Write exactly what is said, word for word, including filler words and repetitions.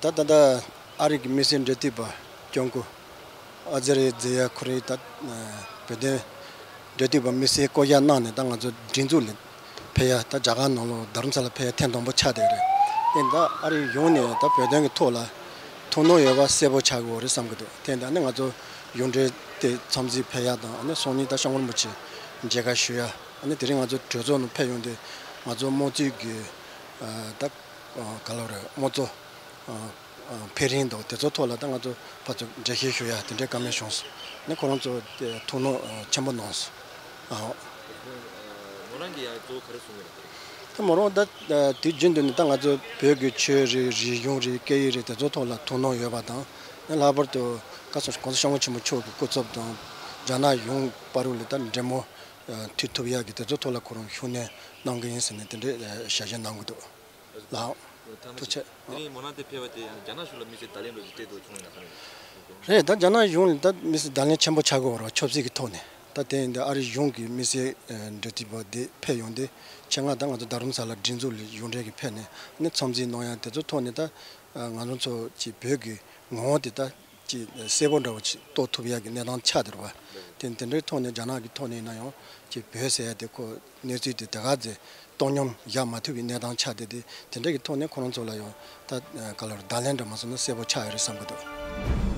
ད་ད་ལྟ་ཨ་རི་གི་དམིགས་བསལ་འབྲེལ་མཐུད་པ་སྐྱབས་མགོན་ཨ་ཛེ་རེ་ཛེ་ཡ་ཁོ་རེ་ད་བོད་དོན་འབྲེལ་མཐུད་པ་དམིགས་བསལ་བསྐོ་གཞག་གནང་ནས་ད་ང་ཚོ་སྒྲིག་འཛུགས་ལ་ཕེབས་ཡ། ད་རྒྱ་གར་ནང་ལོགས་རྡ་རམ་ས་ལ་ཕེབས་ཡ་ཐེངས་དང་པོ་ཆགས་བསྡད་རེད། ཨེ་ད་ཨ་རི་ཡོང་ནས་ད་བོད་དོན་གྱི་ཐོག་ལ་ཐུགས་སྣང་ཡོད་པ་གསལ་པོ་ཆགས་ཀྱི་ཡོད་རེད་བསམ་གྱི་འདུག་དེ་ད་ནི་ང་ཚོ་གཞུང་འབྲེལ་དེ་འཚམས་གཟིགས་ཕེབས་ཡ་དང་། ཨ་ནི་སང་ཉིན་ད་སྐྱབས་མགོན་རིན་པོ་ཆེ་མཇལ་ཁ་ཞུ་ཡ། ཨ་ནི་དེ་རིང་ང་ཚོ་གྲོས་ཚོགས་ནང་ཕེབས་ཡོང་དུས་ང་ཚོ་དམངས་གཙོའི་གི་ད་ག་ལ་རེད། དམངས་གཙོ་ཨ་ཨ་འཕེལ་རིམ་དང་དེ་ཚོ་ཐོག་ལ་ད་ང་ཚོ་ཕར་ཚུར་འགྲེལ་བཤད་ཞུ་ཡ་དེ་འདྲའི་བཀའ་མོལ་བྱུང་སོང་། ནི་ཁོ་རང་ཚོ་དེ་ཐུགས་སྣང་ཨ་ཆེན་པོ་གནང་སོང་། ཨ་མོ་རང་གིས་ཡང་གཙོ་བོ་ག་རེ་གསུངས་ཡོད་པ་རེད། ད་མོ་རང་ད་ཨ་དུས་རྒྱུན་དུ་ནི་ད་ང་ཚོ་བོད་ཀྱི་ཆོས་རེད། རིག་གཞུང་རེད། སྐད་ཡིག་རེད། དེ་ཚོ་ཐོག་ལ་ཐུགས་སྣང་ཡོད་པ་དང་། ནི་ལྷག་པར་དུ་བཀའ་ཟུར་༸གོང་ས་༸སྐྱབས་མགོན་ཆེན་པོ་མཆོག་གི་སྐུ་ཚབ་དང་རྒྱ་ནག་གཞུང་བར་ལ་ད་འབྲེལ་མོ་ཨ་མཐུད་ཐུབ་ཡ་གི་དེ་ཚོ་ཐོག་ལ་ཁོ་རང་ཤུགས་སྣོན་གནང་གི་ཡིན་ཟེར་ནས་དེ་འདྲའི་ཨ་ཞལ་བཞེས་གནང་གི་འདུག་ལགས། ཐུགས་རྗེ་ཆེ། དེ་རིང་མོ་རང་དེ་ཕེབས་པ་དེ་ཡང་རྒྱ་ནག་གཞུང་ལ་དམིགས་བསལ་བརྡ་ལན་འདྲ་ཞིག་སྤྲད་འདུག་བྱུང་ཡོད་ན་ག་རེ་རེད། རེད། ད་རྒྱ་ནག་གཞུང་ལ་ད་དམིགས་བསལ་བརྡ་ལན་ཆེན་པོ་ཆགས་ཀྱི་ཡོད་རེད། ཆབ་སྲིད་ཀྱི་ཐོག་ནས། ད་དེ་ཡིན་དུས་ཨ་རི་གཞུང་གི་དམིགས་བསལ་ཨ་འབྲེལ་མཐུད་པ་དེ་ཕེབས་ཡོང་དུས་ཆེད་མངགས་ད་ང་ཚོ་རྡ་རམ་ས་ལ་སྒྲིག་འཛུགས་ལ་གཞུང་འབྲེལ་གྱི་ཕེབས་ནས་ནི་འཚམས་གཟིགས་གནང་ཡ་དེ་ཚོ་ཐོག་ནས་ད་ཨ་ང་རང་ཚོ་གི་བོད་ཀྱི་ངོ་བོ་དེ་ད་ཅིག་གསལ་པོ་འདྲ་བོ་ཅིག་རྟོགས་ཐུབ་ཡ་གི་གནས་སྟངས་ཆགས་བསྡད་རེད་པ། དེ་དེ་འདྲའི་ཐོག་ནས་རྒྱ་ནག་གི་ཐོག་ནས་ཡིན་ན་ཡང་ཅིག་བོད་ཟེར་ཡ་དེ་ཁོ་གནས་ཚུལ་དེ་དེ་ག་ཚོད་བཏང་སྙོམས་བཞག་མ་ཐུབ་པའི་གནས་སྟངས་ཆགས་བསྡད་དེ། དེ་འདྲ་གི་ཐོག་ནས་ཁོ་རང་ཚོ་ལ་ཡང་ད་ག་ལ་བརྡ་ལན་འདྲ་མ་སོང་ན་གསལ་པོ་ཆགས་ཡོད་རེད་བསམ་གྱི་འདུག